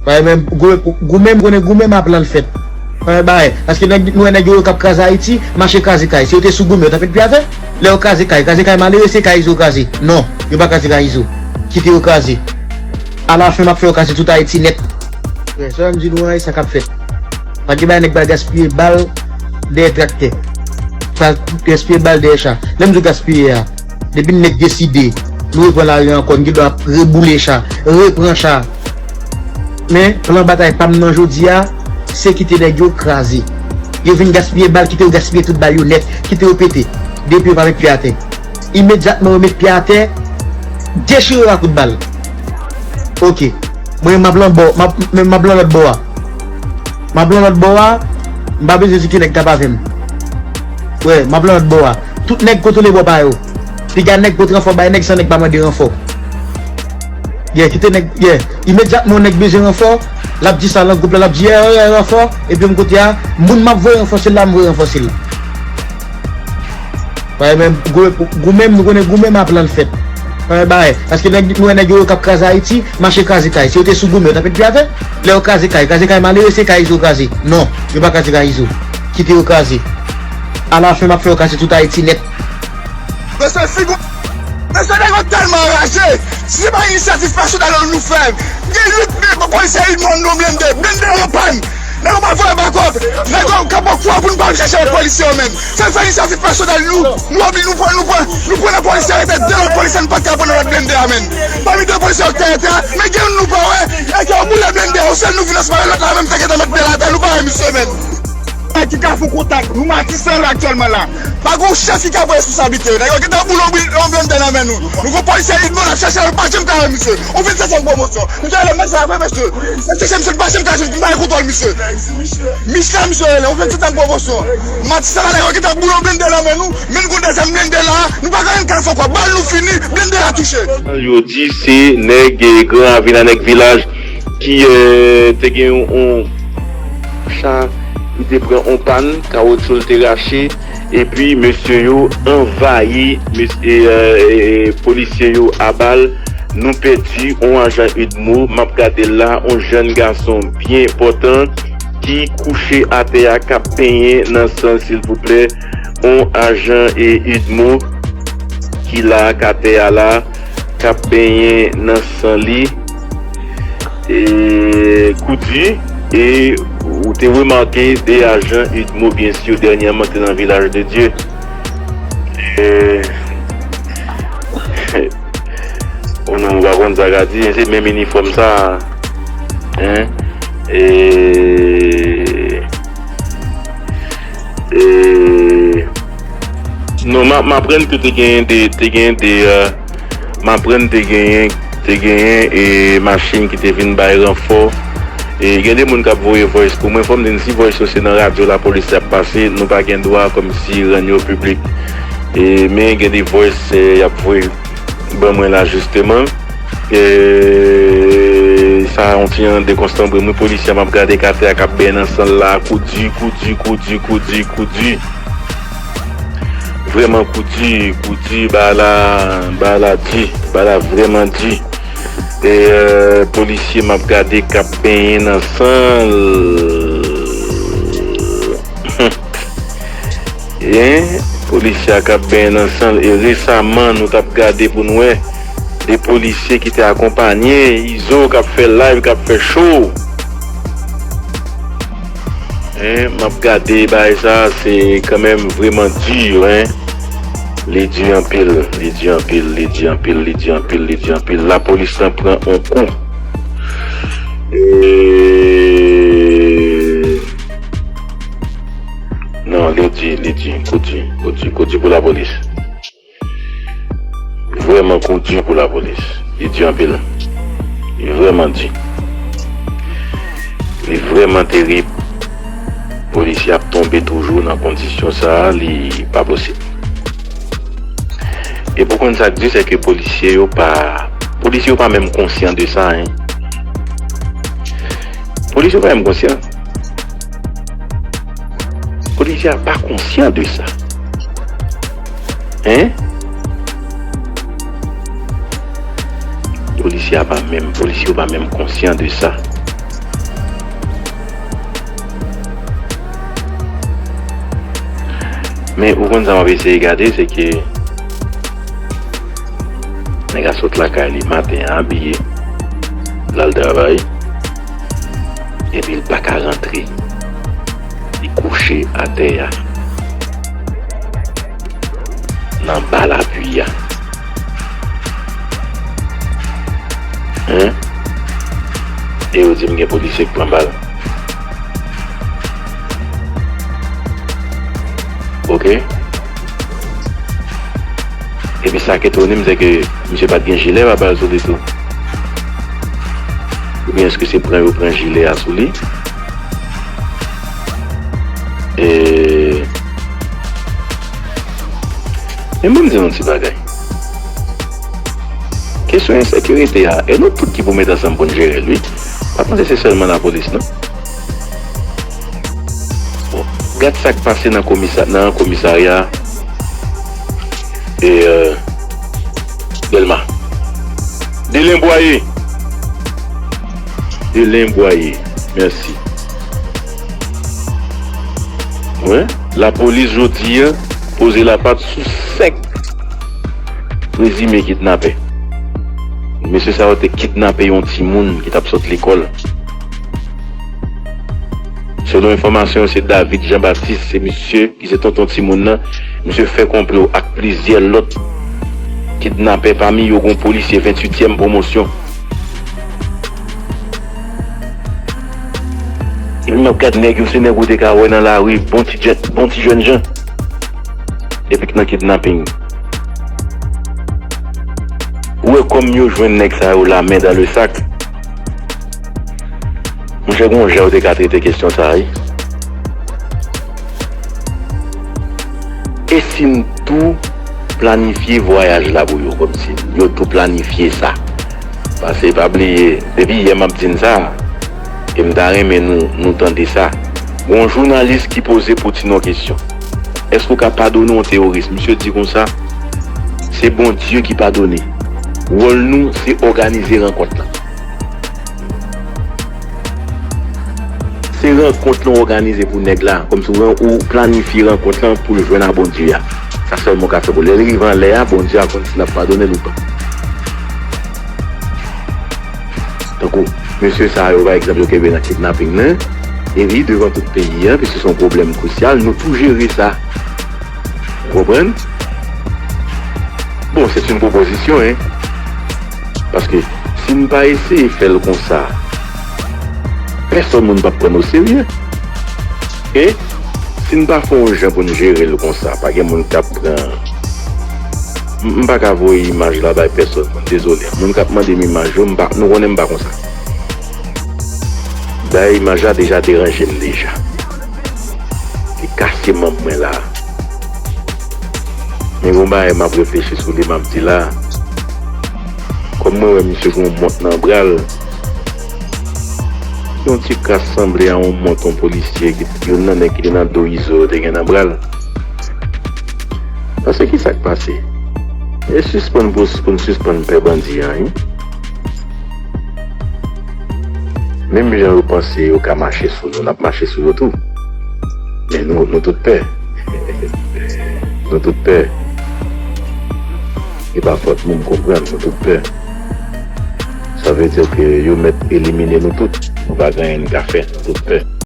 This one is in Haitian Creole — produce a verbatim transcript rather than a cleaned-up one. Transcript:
Bagay menm, goumen, goumen, m konnen goumen m ap lan l fèt. Bagay, bagay. Paske nèg, nou wè nèg yo, yo k ap kraze Ayiti, mache kraze kay. Si yo te sou goumen, yo t ap met pye atè. Lè yo kraze kay, kraze kay malere, se kay Izo yo kraze. Non, yo pa kraze kay Izo. Kite yo kraze. Alafen, m ap fè yo kraze tout Ayiti nèt. Frè, sa m di nou an, e sa k ap fèt. Pa gen bagay nèg pral gaspiye bal dèyè traktè. Pral gaspiye bal dèyè cha. Lè m di w gaspiye a, depi nèg deside, nou repran lari ankò, n gen dwa reboule cha, repran cha. Men, plan batay pa m nan jodi a, se kite nèg yo kraze. Yo vin gaspiye bal, kite yo gaspiye tout bal yo nèt, kite yo pete. Depi yo pa met pye atè. Imedyatman yo met pye atè, dechire yo ak kout bal. Oke. Mwen, m ap lan bò, m ap, men m ap lan lòt bò a. M ap lan lòt bò a, m pa bezwen di ki nèg k ap avè m. Wè, m ap lan lòt bò a. Tout nèg kontwole bò pa yo. Piga nèg pot ranfò bay nèg san nèg pa mande ranfò. Yeah, kite nèg, yeah. Imedyatman yon nèg bezwen ranfò, l ap di sa nan gwoup la, l ap di, yeah, yeah, ranfò. Epi m kote a, moun m ap voye ranfòse l la, m voye ranfòse l. Bagay menm, goumen, goumen, nou konnen goumen m ap lan l fèt. Bagay, bagay. Paske nèg, nou wè nèg yo, yo k ap kraze Ayiti, mache kraze kay. Si yo te sou goumen, yo t ap met pye atè. Lè yo kraze kay, kraze kay malere, se kay Izo yo kraze. Non, yo pa kraze kay Izo. Kite yo kraze. Alafen, m ap fè yo kraze tout Ayiti nèt. Mesye, figi, mesye, nèg yo tèlman anraje. Si se pa inisyativ pèsonèl nou, nou fè, gen uit mil polisye, uit mil nou blende, blende an pàn. Nèg yo pa voye bakòp. Nèg yo ka pran kou pou nou pa al chèche lòt polisye yo menm. Se fè inisyativ pèsonèl nou, nou oblije nou pran, nou pran, nou pran nan polisye, rete de lòt polisye, nou pa ka pran nan lòt blende a menm. Pami de polisye yo ki te atè a, men gen youn nou pa wè, e ke yo boule blende a, yon sèl nou vin ansanm avè lòt la menm, te gentan met pye l atè, nou pa wè misye menm. Ki ka fè kontak, nou Matisan la aktyèlman la. Pa gon chèf ki ka pran responsablite yo. Nèg yo gentan boule yon blende nan men nou. Nou gon polisye Idmo n ap chèche, nou pa janm ka wè misye. Ou vin sèt an pwomosyon. Misye rele men sa vre, mesye. Misye chèche misye, nou pa janm ka jwenn, nou pa gen kontwòl misye. Michla misye rele, ou vin sèt an pwomosyon. Matisan la, nèg yo gentan boule yon blende nan men nou. Men nou gon dezyèm blende la, nou pa ka jwenn kal fò kwa. Bal nou fini, blende la touche. Yo di se nèg, eh, Gran Ravin a nèg vilaj ki, eh, te gen yon, yon cha ki te pran yon pàn, kawotchou l te rache, epi mesye yo anvayi mes-, e, e, e, polisye yo a bal. Nou pèdi yon ajan Udmo, m ap gade l la, yon jèn gason byen enpòtan ki kouche atè a, k ap benyen nan san, silvouplè. Yon ajan e Udmo ki la ak atè a la, k ap benyen nan san li. E, kou di, e ou te remake de ajan Udmo, byensi, dènyèman te nan Vilaj de Dye. E, o non, ou pa konn sa ka di, se menm inifòm sa, en. E, e, non, m, m aprann ke te gen de, te gen de, euh, m aprann te genyen, te genyen, e, machin ki te vin bay ranfò. E gen de moun k ap voye voice pou mwen, fò m di n si voice yo se nan radyo lapolis y ap pase, nou pa gen dwa kòmsi rann yo piblik. E, men gen de voice, e, y ap voye ban mwen la, jisteman. E, sa yon ti jan dekonsanbre mwen, polisye a m ap gade k atè a k ap benyen nan san l la, kou di, kou di, kou di, kou di, kou di. Vrèman kou di, kou di, bagay la, bagay la di, bagay la vrèman di. E, euh, polisye m ap gade k ap benyen nan san l. En, polisye a k ap benyen nan san l. E resaman, nou t ap gade pou n wè de polisye ki te akonpanye Izo k ap fè live, k ap fè show. En, m ap gade bagay sa, se kanmenm vrèman di, en. Li di anpil, li di anpil, li di anpil, li di anpil, li di anpil. Lapolis lan pran on kou. E, non, li di, li di, kou di, kou di, kou di pou lapolis. Vrèman kou di pou lapolis. Li di anpil. Li vrèman di. Li vrèman terib. Polisye ap tonbe toujou nan kondisyon sa a, li pa posib. E pou konn sa k di, se ke polisye yo pa, polisye yo pa menm konsyan de sa, en. Polisye yo pa menm konsyan. Polisye a pa konsyan de sa. En? Polisye a pa menm, polisye yo pa menm konsyan de sa. Men ou konn sa m ap eseye gade, se ke nèg la sot lakay li maten an abiye, l al travay, epi l pa ka rantre. Li kouche atè a, nan ba lapli a. Hein? E yo di m gen polisye k pran bal. Ok. Epi sa k etone m, se ke misye pa t gen jilè pa bal sou li tou. Oubyen èske se pran yo pran jilè a sou li? E, men ban m di nou yon ti bagay. Kesyon ensekirite a, e nou tout ki pou met ansanm pou n jere l, wi. Pa panse se sèlman lapolis, non. Bon, gad sa k pase nan komisa-, nan komisarya, e, euh, Dèlma. Delen Bwaye. Delen Bwaye. Mèsi. Wi, lapolis jodi a poze lapat sou senk prezime kidnapè. Mesye sa yo te kidnape yon timoun ki t ap sot lekòl. Selon enfòmasyon yo, se David Jean Baptiste, se misye ki se tonton timoun nan. Misye fè konplo ak plizyè lòt kidnapè, pami yo gon polisye venntuityèm pwomosyon. Epi m ap gad nèg yo, se nèg ou te ka wè nan lari, bon ti jèn, bon ti jènjan. Epi k nan kidnaping. Ou wè kòm yo jwenn nèg sa yo la men dan le sak. Monchè, gon jan yo te ka trete kesyon sa a, wi. E si n tou planifye vwayaj la pou yo, kòmsi yo tou planifye sa? Paske pa bliye, depi yè m ap di n sa, e m ta renmen nou, nou tande sa. Gon jounalis ki poze Poutine yon kesyon. Èske w ka padone yon teworis? Misye di konsa, se Bondye ki padone. Wòl nou, se òganize rankont lan. Se rankont lan w òganize pou nèg la, kòmsi w, ou planifye rankont lan pou l jwenn a Bondye a. Sa sèlman w ka fè pou l. Lè l rive anlè a, Bondye a konn si l ap padone l ou pa. Tankou mesye sa yo, pa egzanp, yo kenbe nan kidnaping nan, epi devan tout peyi a, piske se yon pwoblèm krisyal, nou tou jere sa. Ou konprann? Bon, se yon pwopozisyon, en. Paske si n pa eseye fè l konsa, pèsonn moun p ap pran n oserye. E si n pa fè yon jan pou n jere l konsa, pa gen moun k ap pran. M, m pa ka voye imaj la bay pèsonn, moun, dezole. Moun k ap mande m imaj yo, m pa, nou konnen m pa konsa. Dayè, imaj la deja deranje m deja. Li kase manm mwen la. Men gon bagay m ap reflechi sou li, m ap di la. Kòm mwen wè misye gen yon mont nan bra l, yon ti kras sanble a yon mont yon polisye ki, youn nan nèg ki te nan do Izo yo te gen nan bra l. Paske ki sa k pase? E sispann pou, pou n sispann pè bandi a, wi. Menm jan yo panse yo ka mache sou nou, n ap mache sou yo tou. Men nou, nou tout pè. Nou tout pè. E pa fòt nou, m konprann, nou tout pè. Sa vle di ke yo mèt elimine nou tout. Nou pa gen anyen n ka fè, nou tout pè.